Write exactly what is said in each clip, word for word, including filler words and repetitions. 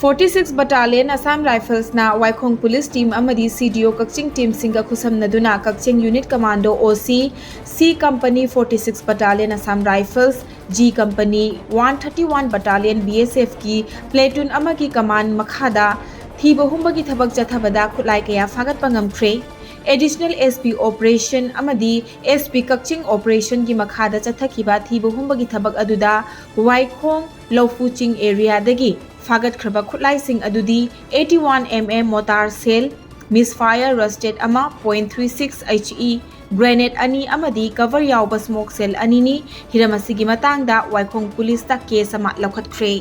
Forty six Battalion Assam Riflesꯅ ꯋꯥꯏꯈꯣꯡ Police Team ꯑꯃꯗꯤ C D O ꯀꯛꯆꯤꯡ teamꯁꯤꯡꯒ ꯈꯨꯠꯁꯝꯅꯗꯨꯅ ꯀꯛꯆꯤꯡ Unit Commando O C, C Company, forty six Battalion Assam Rifles, G Company, one thirty one Battalion B S Fꯀꯤ platoon ꯑꯃꯒꯤ command ꯃꯈꯥꯗ ꯊꯤꯕ ꯍꯨꯝꯕꯒꯤ ꯊꯕꯛ ꯆꯠꯊꯕꯗ ꯈꯨꯠꯂꯥꯏ ꯀꯌꯥ ꯐꯥꯒꯠꯄ ꯉꯝꯈ꯭ꯔꯦ꯫ Additional S P Operation ꯑꯃꯗꯤ S P ꯀꯛꯆꯤꯡ Operationꯒꯤ ꯃꯈꯥꯗ ꯆꯠꯊꯈꯤꯕ ꯊꯤꯕ ꯍꯨꯝꯕꯒꯤ ꯊꯕꯛ ꯑꯗꯨꯗ ꯋꯥꯏꯈꯣꯡ ꯂꯧꯐꯨ ꯆꯤꯡ areaꯗꯒꯤ ꯐꯥꯒꯠꯈ꯭ꯔꯕ ꯈꯨꯠꯂꯥꯏꯁꯤꯡ ꯑꯗꯨꯗꯤ eighty one M M mortar shell, misfire rusted ꯑꯃ, point three six H E grenade ꯑꯅꯤ ꯑꯃꯗꯤ cover ꯌꯥꯎꯕ smoke shell ꯑꯅꯤꯅꯤ꯫ ꯍꯤꯔꯝ ꯑꯁꯤꯒꯤ ꯃꯇꯥꯡꯗ ꯋꯥꯏꯈꯣꯡ Policeꯇ case ꯑꯃ ꯂꯧꯈꯠꯈ꯭ꯔꯦ꯫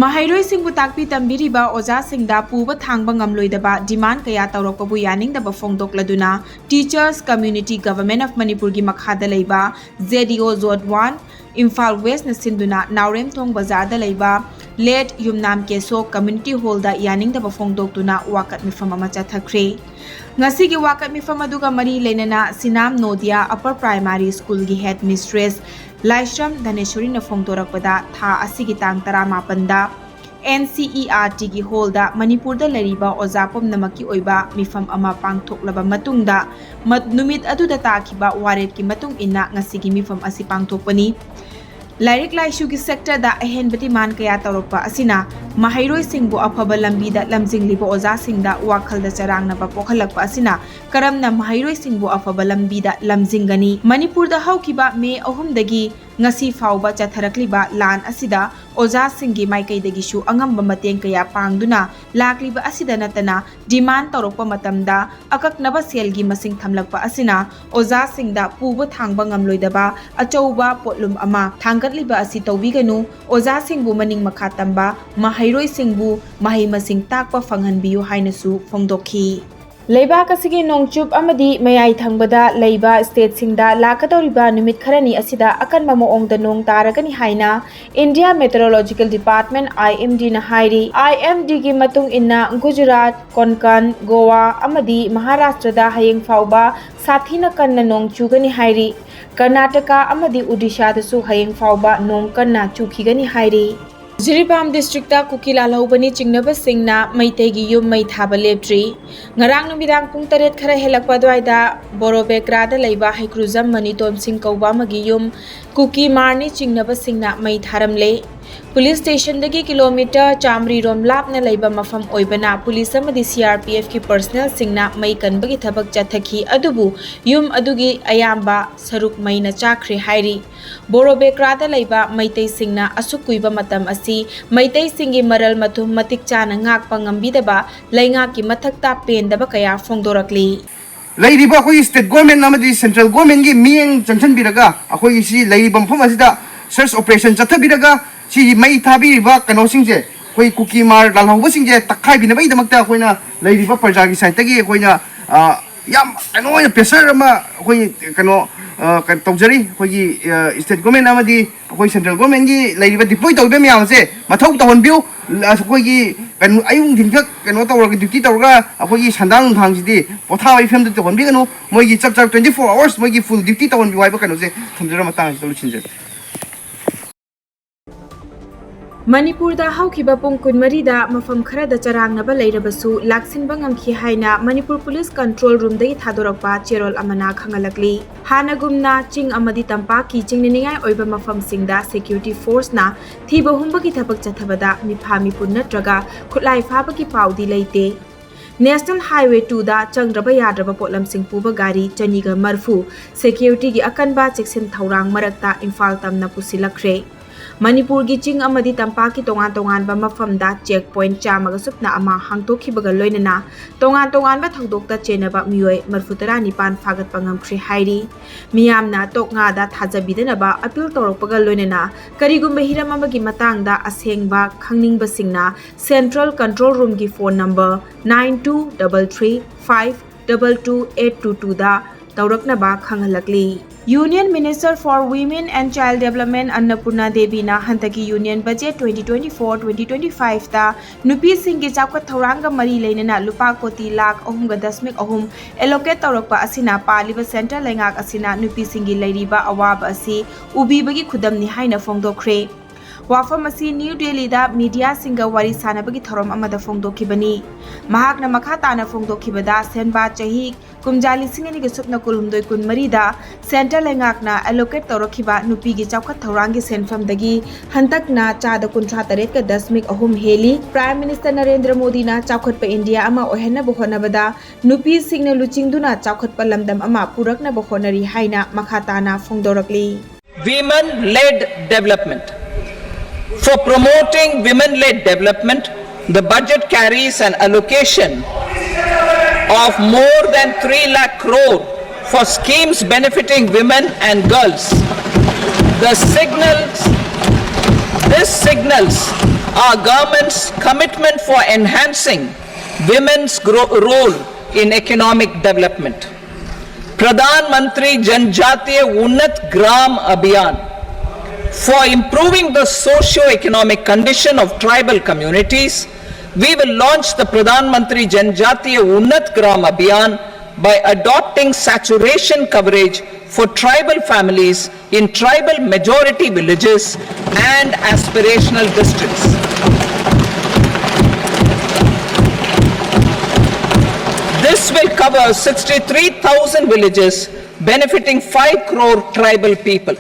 ꯃꯍꯩꯔꯣꯏꯁꯤꯡꯕꯨ ꯇꯥꯛꯄꯤ ꯇꯝꯕꯤꯔꯤꯕ ꯑꯣꯖꯥꯁꯤꯡꯗ ꯄꯨꯕ ꯊꯥꯡꯕ ꯉꯝꯂꯣꯏꯗꯕ demand ꯀꯌꯥ ꯇꯧꯔꯛꯄꯕꯨ ꯌꯥꯅꯤꯡꯗꯕ ꯐꯣꯡꯗꯣꯛꯂꯗꯨꯅ Teachers Community Government of Manipurꯒꯤ ꯃꯈꯥꯗ ꯂꯩꯕ Z D O Zone one, Imphal Westꯅ ꯁꯤꯟꯗꯨꯅ ꯅꯥꯎꯔꯦꯝꯊꯣꯡ ꯕꯖꯥꯔꯗ ꯂꯩꯕ Late ꯌꯨꯝꯅꯥꯝ ꯀꯦꯁꯣ Community Hallꯗ ꯌꯥꯅꯤꯡꯗꯕ ꯐꯣꯡꯗꯣꯛꯇꯨꯅ ꯋꯥꯀꯠ ꯃꯤꯐꯝ ꯑꯃ ꯆꯠꯊꯈ꯭ꯔꯦ꯫ ꯉꯁꯤꯒꯤ ꯋꯥꯀꯠ ꯃꯤꯐꯝ ꯑꯗꯨꯒ ꯃꯔꯤ ꯂꯩꯅꯅ ꯁꯤꯅꯥꯝ ꯅꯣꯗꯤꯌꯥ Upper Primary Schoolꯒꯤ head mistress ꯂꯥꯏꯁ꯭ꯔꯝ ꯙꯅꯦꯁꯣꯔꯤꯅ ꯐꯣꯡꯗꯣꯔꯛꯄꯗ, ꯊꯥ ꯑꯁꯤꯒꯤ ꯇꯥꯡ ꯇꯔꯥꯃꯥꯄꯟꯗ N C E R Tꯒꯤ hallꯗ ꯃꯅꯤꯄꯨꯔꯗ ꯂꯩꯔꯤꯕ ꯑꯣꯖꯥ ꯄꯨꯝꯅꯃꯛꯀꯤ ꯑꯣꯏꯕ ꯃꯤꯐꯝ ꯑꯃ ꯄꯥꯡꯊꯣꯛꯂꯕ ꯃꯇꯨꯡꯗ, ꯃ-, ꯅꯨꯃꯤꯠ ꯑꯗꯨꯗ ꯇꯥꯈꯤꯕ ꯋꯥꯔꯦꯞꯀꯤ ꯃꯇꯨꯡ ꯏꯟꯅ ꯉꯁꯤꯒꯤ ꯃꯤꯐꯝ ꯑꯁꯤ ꯄꯥꯡꯊꯣꯛꯄꯅꯤ꯫ ꯂꯥꯏꯔꯤꯛ ꯂꯥꯏꯁꯨꯒꯤ sectorꯗ ꯑꯍꯦꯟꯕ demand ꯀꯌꯥ ꯇꯧꯔꯛꯄ ꯑꯁꯤꯅ ꯃꯍꯩꯔꯣꯏꯁꯤꯡꯕꯨ ꯑꯐꯕ ꯂꯝꯕꯤꯗ ꯂꯝꯖꯤꯡꯂꯤꯕ ꯑꯣꯖꯥꯁꯤꯡꯗ ꯋꯥꯈꯜꯗ ꯆꯔꯥꯡꯅꯕ ꯄꯣꯛꯍꯜꯂꯛꯄ ꯑꯁꯤꯅ ꯀꯔꯝꯅ ꯃꯍꯩꯔꯣꯏꯁꯤꯡꯕꯨ ꯑꯐꯕ ꯂꯝꯕꯤꯗ ꯂꯝꯖꯤꯡꯒꯅꯤ? ꯃꯅꯤꯄꯨꯔꯗ ꯍꯧꯈꯤꯕ May ꯑꯍꯨꯝꯗꯒꯤ ꯉꯁꯤ ꯐꯥꯎꯕ ꯆꯠꯊꯔꯛꯂꯤꯕ ꯂꯥꯟ ꯑꯁꯤꯗ ꯑꯣꯖꯥꯁꯤꯡꯒꯤ ꯃꯥꯏꯀꯩꯗꯒꯤꯁꯨ ꯑꯉꯝꯕ ꯃꯇꯦꯡ ꯀꯌꯥ ꯄꯥꯡꯗꯨꯅ ꯂꯥꯛꯂꯤꯕ ꯑꯁꯤꯗ ꯅꯠꯇꯅ, demand ꯇꯧꯔꯛꯄ ꯃꯇꯝꯗ ꯑꯀꯛꯅꯕ ꯁꯦꯜꯒꯤ ꯃꯁꯤꯡ ꯊꯝꯂꯛꯄ ꯑꯁꯤꯅ ꯑꯣꯖꯥꯁꯤꯡꯗ ꯄꯨꯕ ꯊꯥꯡꯕ ꯉꯝꯂꯣꯏꯗꯕ ꯑꯆꯧꯕ ꯄꯣꯠꯂꯨꯝ ꯑꯃ ꯊꯥꯡꯒꯠꯂꯤꯕ ꯑꯁꯤ ꯇꯧꯕꯤꯒꯅꯨ, ꯑꯣꯖꯥꯁꯤꯡꯕꯨ ꯃꯅꯤꯡ ꯃꯈꯥ ꯇꯝꯕ, ꯃꯍꯩꯔꯣꯏꯁꯤꯡꯕꯨ ꯃꯍꯩ ꯃꯁꯤꯡ ꯇꯥꯛꯄ ꯐꯪꯍꯟꯕꯤꯌꯨ ꯍꯥꯏꯅꯁꯨ ꯐꯣꯡꯗꯣꯛꯈꯤ꯫ ꯂꯩꯕꯥꯛ ꯑꯁꯤꯒꯤ ꯅꯣꯡꯆꯨꯞ ꯑꯃꯗꯤ ꯃꯌꯥꯏ ꯊꯪꯕꯗ ꯂꯩꯕ stateꯁꯤꯡꯗ ꯂꯥꯛꯀꯗꯧꯔꯤꯕ ꯅꯨꯃꯤꯠ ꯈꯔꯅꯤ ꯑꯁꯤꯗ ꯑꯀꯟꯕ ꯃꯑꯣꯡꯗ ꯅꯣꯡ ꯇꯥꯔꯒꯅꯤ ꯍꯥꯏꯅ India Meteorological Department, I M Dꯅ ꯍꯥꯏꯔꯤ꯫ I M Dꯒꯤ ꯃꯇꯨꯡ ꯏꯟꯅ ꯒꯨꯖꯔꯥꯠ, ꯀꯣꯟꯀꯟ, ꯒꯣꯋꯥ ꯑꯃꯗꯤ ꯃꯍꯥꯔꯥꯁꯇ꯭ꯔꯗ ꯍꯌꯦꯡ ꯐꯥꯎꯕ ꯁꯥꯊꯤꯅ ꯀꯟꯅ ꯅꯣꯡ ꯆꯨꯒꯅꯤ ꯍꯥꯏꯔꯤ꯫ ꯀꯔꯅꯥꯇꯀꯥ ꯑꯃꯗꯤ ꯑꯣꯗꯤꯁꯥꯗꯁꯨ ꯍꯌꯦꯡ ꯐꯥꯎꯕ ꯅꯣꯡ ꯀꯟꯅ ꯆꯨꯈꯤꯒꯅꯤ ꯍꯥꯏꯔꯤ꯫ ꯖꯤꯔꯤꯕꯥꯝ ꯗꯤꯁꯇ꯭ꯔꯤꯛꯇ ꯀꯨꯀꯤ ꯂꯥꯜꯍꯧꯕꯅꯤ ꯆꯤꯡꯅꯕꯁꯤꯡꯅ ꯃꯩꯇꯩꯒꯤ ꯌꯨꯝ ꯃꯩ ꯊꯥꯕ ꯂꯦꯞꯇ꯭ꯔꯤ꯫ ꯉꯔꯥꯡ ꯅꯨꯃꯤꯗꯥꯡ ꯄꯨꯡ ꯇꯔꯦꯠ ꯈꯔ ꯍꯦꯜꯂꯛꯄ ꯑꯗꯨꯋꯥꯏꯗ ꯕꯣꯔꯣꯕꯦꯀ꯭ꯔꯥꯗ ꯂꯩꯕ ꯍꯩꯀ꯭ꯔꯨꯖꯝ ꯃꯅꯤꯇꯣꯟ ꯁꯤꯡ ꯀꯧꯕ ꯑꯃꯒꯤ ꯌꯨꯝ ꯀꯨꯀꯤ ꯃꯥꯔꯅꯤ ꯆꯤꯡꯅꯕꯁꯤꯡꯅ ꯃꯩ ꯊꯥꯔꯝꯂꯦ꯫ ꯄꯨꯂꯤꯁ ꯁ꯭ꯇꯦꯁꯟꯗꯒꯤ ꯀꯤꯂꯣꯃꯤꯇꯔ ꯆꯥꯃꯔꯤ ꯔꯣꯝ ꯂꯥꯞꯅ ꯂꯩꯕ ꯃꯐꯝ ꯑꯣꯏꯕꯅ ꯄꯨꯂꯤꯁ ꯑꯃꯗꯤ ꯁꯤꯑꯥꯔꯄꯤꯑꯦꯐꯀꯤ ꯄꯔꯁꯅꯦꯜꯁꯤꯡꯅ ꯃꯩ ꯀꯟꯕꯒꯤ ꯊꯕꯛ ꯆꯠꯊꯈꯤ, ꯑꯗꯨꯕꯨ ꯌꯨꯝ ꯑꯗꯨꯒꯤ ꯑꯌꯥꯝꯕ ꯁꯔꯨꯛ ꯃꯩꯅ ꯆꯥꯛꯈ꯭ꯔꯦ ꯍꯥꯏꯔꯤ꯫ ꯕꯣꯔꯣꯕꯦꯀ꯭ꯔꯥꯗ ꯂꯩꯕ ꯃꯩꯇꯩꯁꯤꯡꯅ ꯑꯁꯨꯛ ꯀꯨꯏꯕ ꯃꯇꯝ ꯑꯁꯤ ꯃꯩꯇꯩꯁꯤꯡꯒꯤ ꯃꯔꯜ ꯃꯊꯨꯝ ꯃꯇꯤꯛ ꯆꯥꯅ ꯉꯥꯛꯄ ꯉꯝꯕꯤꯗꯕ ꯂꯩꯉꯥꯛꯀꯤ ꯃꯊꯛꯇ ꯄꯦꯟꯗꯕ ꯀꯌꯥ ꯐꯣꯡꯗꯣꯔꯛꯂꯤ꯫ ꯂꯩꯔꯤꯕ ꯑꯩꯈꯣꯏꯒꯤ ꯁ꯭ꯇꯦꯠ ꯒꯣꯔꯃꯦꯟ ꯑꯃꯗꯤ ꯁꯦꯟꯇ꯭ꯔꯦꯜ ꯒꯣꯔꯃꯦꯟꯒꯤ ꯃꯤꯠꯌꯦꯡ ꯆꯪꯁꯤꯟꯕꯤꯔꯒ ꯑꯩꯈꯣꯏꯒꯤ ꯁꯤ ꯂꯩꯔꯤꯕ ꯃꯐꯝ ꯑꯁꯤꯗ ꯁꯔꯆ ꯑꯣꯄꯔꯦꯁꯟ ꯆꯠꯊꯕꯤꯔꯒ ꯁꯤꯒꯤ ꯃꯩ ꯊꯥꯕꯤꯔꯤꯕ ꯀꯩꯅꯣꯁꯤꯡꯁꯦ, ꯑꯩꯈꯣꯏ ꯀꯨꯀꯤ ꯃꯥꯔ ꯂꯥꯜꯍꯧꯕꯁꯤꯡꯁꯦ ꯇꯛꯈꯥꯏꯕꯤꯅꯕꯒꯤꯗꯃꯛꯇ ꯑꯩꯈꯣꯏꯅ ꯂꯩꯔꯤꯕ ꯄ꯭ꯔꯖꯥꯒꯤ ꯁꯥꯏꯠꯇꯒꯤ ꯑꯩꯈꯣꯏꯅ, ꯑ, ꯌꯥꯝ ꯀꯩꯅꯣ ꯑꯣꯏꯅ ꯄ꯭ꯔꯦꯁꯔ ꯑꯃ ꯑꯩꯈꯣꯏ ꯀꯩꯅꯣ, ꯑ, ꯀꯩꯅꯣ ꯇꯧꯖꯔꯤ꯫ ꯑꯩꯈꯣꯏꯒꯤ, ꯑ, ꯁ꯭ꯇꯦꯠ ꯒꯣꯔꯃꯦꯟ ꯑꯃꯗꯤ ꯑꯩꯈꯣꯏ ꯁꯦꯟꯇ꯭ꯔꯦꯜ ꯒꯣꯔꯃꯦꯟꯒꯤ ꯂꯩꯔꯤꯕ ꯗꯤꯄ꯭ꯂꯣꯏ ꯇꯧꯔꯤꯕ ꯃꯌꯥꯝꯁꯦ ꯃꯊꯧ ꯇꯧꯍꯟꯕꯤꯌꯨ꯫ ꯑꯩꯈꯣꯏꯒꯤ ꯀꯩꯅꯣ, ꯑꯌꯨꯛ ꯅꯨꯡꯊꯤꯟꯈꯛ ꯀꯩꯅꯣ ꯇꯧꯔꯒ, ꯗ꯭ꯌꯨꯇꯤ ꯇꯧꯔꯒ, ꯑꯩꯈꯣꯏꯒꯤ ꯁꯟꯗꯥꯡ ꯅꯨꯡꯗꯥꯡꯁꯤꯗꯤ ꯄꯣꯊꯥꯕꯒꯤ ꯐꯤꯕꯝꯗ ꯇꯧꯍꯟꯕꯤꯒꯅꯨ꯫ ꯃꯣꯏꯒꯤ ꯆꯞ ꯆꯥꯕ twenty four hours ꯃꯣꯏꯒꯤ ꯐꯨꯜ ꯗ꯭ꯌꯨꯇꯤ ꯇꯧꯍꯟꯕꯤꯌꯨ ꯍꯥꯏꯕ ꯀꯩꯅꯣꯁꯦ ꯊꯝꯖꯔꯒ ꯃꯇꯥꯡ ꯑꯁꯤꯗ ꯂꯣꯏꯁꯤꯟꯖꯔꯦ꯫ ꯃꯅꯤꯄꯨꯔꯗ ꯍꯧꯈꯤꯕ ꯄꯨꯡ ꯀꯨꯟꯃꯔꯤꯗ ꯃꯐꯝ ꯈꯔꯗ ꯆꯔꯥꯡꯅꯕ ꯂꯩꯔꯕꯁꯨ ꯂꯥꯛꯁꯤꯟꯕ ꯉꯝꯈꯤ ꯍꯥꯏꯅ ꯃꯅꯤꯄꯨꯔ ꯄꯨꯂꯤꯁ ꯀꯟꯇ꯭ꯔꯣꯜ ꯔꯨꯝꯗꯒꯤ ꯊꯥꯗꯣꯔꯛꯄ ꯆꯦꯔꯣꯜ ꯑꯃꯅ ꯈꯪꯍꯜꯂꯛꯂꯤ꯫ ꯍꯥꯟꯅꯒꯨꯝꯅ ꯆꯤꯡ ꯑꯃꯗꯤ ꯇꯝꯄꯥꯛꯀꯤ ꯆꯤꯡꯅꯅꯤꯡꯉꯥꯏ ꯑꯣꯏꯕ ꯃꯐꯝꯁꯤꯡꯗ ꯁꯦꯀ꯭ꯌꯨꯔꯤꯇꯤ ꯐꯣꯔꯁꯅ ꯊꯤꯕ ꯍꯨꯝꯕꯒꯤ ꯊꯕꯛ ꯆꯠꯊꯕꯗ ꯃꯤꯐꯥ ꯃꯤꯄꯨꯟ ꯅꯠꯇ꯭ꯔꯒ ꯈꯨꯠꯂꯥꯏ ꯐꯥꯕꯒꯤ ꯄꯥꯎꯗꯤ ꯂꯩꯇꯦ꯫ ꯅꯦꯁꯅꯦꯜ ꯍꯥꯏꯋꯦ ꯇꯨꯗ ꯆꯪꯗ꯭ꯔꯕ ꯌꯥꯗ꯭ꯔꯕ ꯄꯣꯠꯂꯝꯁꯤꯡ ꯄꯨꯕ ꯒꯥꯔꯤ ꯆꯅꯤꯒ ꯃꯔꯐꯨ ꯁꯦꯀ꯭ꯌꯨꯔꯤꯇꯤꯒꯤ ꯑꯀꯟꯕ ꯆꯦꯛꯁꯤꯟ ꯊꯧꯔꯥꯡ ꯃꯔꯛꯇ ꯏꯝꯐꯥꯜ ꯇꯝꯅ ꯄꯨꯁꯤꯜꯂꯛꯈ꯭ꯔꯦ꯫ ꯃꯅꯤꯄꯨꯔꯒꯤ ꯆꯤꯡ ꯑꯃꯗꯤ ꯇꯝꯄꯥꯛꯀꯤ ꯇꯣꯉꯥꯟ ꯇꯣꯉꯥꯟꯕ ꯃꯐꯝꯗ ꯆꯦꯛ ꯄꯣꯏꯟꯠ ꯆꯥꯝꯃꯒ ꯁꯨꯞꯅ ꯑꯃ ꯍꯥꯡꯗꯣꯛꯈꯤꯕꯒ ꯂꯣꯏꯅꯅ ꯇꯣꯉꯥꯟ ꯇꯣꯉꯥꯟꯕ ꯊꯧꯗꯣꯛꯇ ꯆꯦꯟꯅꯕ ꯃꯤꯑꯣꯏ ꯃꯔꯐꯨ ꯇꯔꯥꯅꯤꯄꯥꯟ ꯐꯥꯒꯠꯄ ꯉꯝꯈ꯭ꯔꯦ ꯍꯥꯏꯔꯤ꯫ ꯃꯤꯌꯥꯝꯅ ꯇꯣꯛꯉꯥꯗ ꯊꯥꯖꯕꯤꯗꯅꯕ ꯑꯄꯤꯜ ꯇꯧꯔꯛꯄꯒ ꯂꯣꯏꯅꯅ ꯀꯔꯤꯒꯨꯝꯕ ꯍꯤꯔꯝ ꯑꯃꯒꯤ ꯃꯇꯥꯡꯗ ꯑꯁꯦꯡꯕ ꯈꯪꯅꯤꯡꯕꯁꯤꯡꯅ ꯁꯦꯟꯇ꯭ꯔꯦꯜ ꯀꯟꯇ꯭ꯔꯣꯜ ꯔꯨꯝꯒꯤ phone number nine two double three five double two eight two twoꯗ ꯇꯧꯔꯛꯅꯕ ꯈꯪꯍꯜꯂꯛꯂꯤ꯫ Union Minister for Women and Child Development ꯑꯟꯅꯄꯨꯔꯅꯥ ꯗꯦꯕꯤꯅ ꯍꯟꯗꯛꯀꯤ union budget twenty twenty four twenty twenty fiveꯇ ꯅꯨꯄꯤꯁꯤꯡꯒꯤ ꯆꯥꯎꯈꯠ ꯊꯧꯔꯥꯡꯒ ꯃꯔꯤ ꯂꯩꯅꯅ ꯂꯨꯄꯥ ꯀꯣꯇꯤ ꯂꯥꯈ ꯑꯍꯨꯝꯒ ꯗꯁꯃꯤꯛ ꯑꯍꯨꯝ ꯑꯦꯂꯣꯀꯦꯠ ꯇꯧꯔꯛꯄ ꯑꯁꯤꯅ ꯄꯥꯜꯂꯤꯕ ꯁꯦꯟꯇ꯭ꯔꯦꯜ ꯂꯩꯉꯥꯛ ꯑꯁꯤꯅ ꯅꯨꯄꯤꯁꯤꯡꯒꯤ ꯂꯩꯔꯤꯕ ꯑꯋꯥꯕ ꯑꯁꯤ ꯎꯕꯤꯕꯒꯤ ꯈꯨꯗꯝꯅꯤ ꯍꯥꯏꯅ ꯐꯣꯡꯗꯣꯛꯈ꯭ꯔꯦ꯫ ꯋꯥꯐꯝ ꯑꯁꯤ ꯅ꯭ꯌꯨ ꯗꯦꯜꯂꯤꯗ ꯃꯤꯗꯤꯌꯥꯁꯤꯡꯒ ꯋꯥꯔꯤ ꯁꯥꯅꯕꯒꯤ ꯊꯧꯔꯝ ꯑꯃꯗ ꯐꯣꯡꯗꯣꯛꯈꯤꯕꯅꯤ꯫ ꯃꯍꯥꯛꯅ ꯃꯈꯥ ꯇꯥꯅ ꯐꯣꯡꯗꯣꯛꯈꯤꯕꯗ, ꯁꯦꯟꯕꯥ ꯆꯍꯤ ꯀꯨꯝꯖꯥ ꯂꯤꯁꯤꯡ ꯑꯅꯤꯒ ꯁꯨꯞꯅ ꯀꯨꯟꯍꯨꯝꯗꯣꯏ ꯀꯨꯟꯃꯔꯤꯗ ꯁꯦꯟꯇ꯭ꯔꯦꯜ ꯂꯩꯉꯥꯛꯅ ꯑꯦꯂꯣꯀꯦꯠ ꯇꯧꯔꯛꯈꯤꯕ ꯅꯨꯄꯤꯒꯤ ꯆꯥꯎꯈꯠ ꯊꯧꯔꯥꯡꯒꯤ ꯁꯦꯟꯐꯝꯗꯒꯤ ꯍꯟꯗꯛꯅ ꯆꯥꯗ ꯀꯨꯟꯊ꯭ꯔꯥ ꯇꯔꯦꯠꯀ ꯗꯁꯃꯤꯛ ꯑꯍꯨꯝ ꯍꯦꯜꯂꯤ꯫ ꯄ꯭ꯔꯥꯏꯝ ꯃꯤꯅꯤꯁꯇꯔ ꯅꯔꯦꯟꯗ꯭ꯔ ꯃꯣꯗꯤꯅ ꯆꯥꯎꯈꯠꯄ ꯏꯟꯗꯤꯌꯥ ꯑꯃ ꯑꯣꯏꯍꯟꯅꯕ ꯍꯣꯠꯅꯕꯗ ꯅꯨꯄꯤꯁꯤꯡꯅ ꯂꯨꯆꯤꯡꯗꯨꯅ ꯆꯥꯎꯈꯠꯄ ꯂꯝꯗꯝ ꯑꯃ ꯄꯨꯔꯛꯅꯕ ꯍꯣꯠꯅꯔꯤ ꯍꯥꯏꯅ ꯃꯈꯥ ꯇꯥꯅ ꯐꯣꯡꯗꯣꯔꯛꯂꯤ꯫ Women led development. For promoting women led development, the budget carries an allocation of more than three lakh crore for schemes benefiting women and girls. The signals, this signals our government's commitment for enhancing women's gro- role in economic development. Pradhan Mantri Janjatiya Unnat Gram Abhiyan. For improving the socio-economic condition of tribal communities, we will launch the Pradhan Mantri Janjatiya Unnat Gram Abhiyan by adopting saturation coverage for tribal families in tribal majority villages and aspirational districts. This will cover sixty-three thousand villages, benefiting five crore tribal people.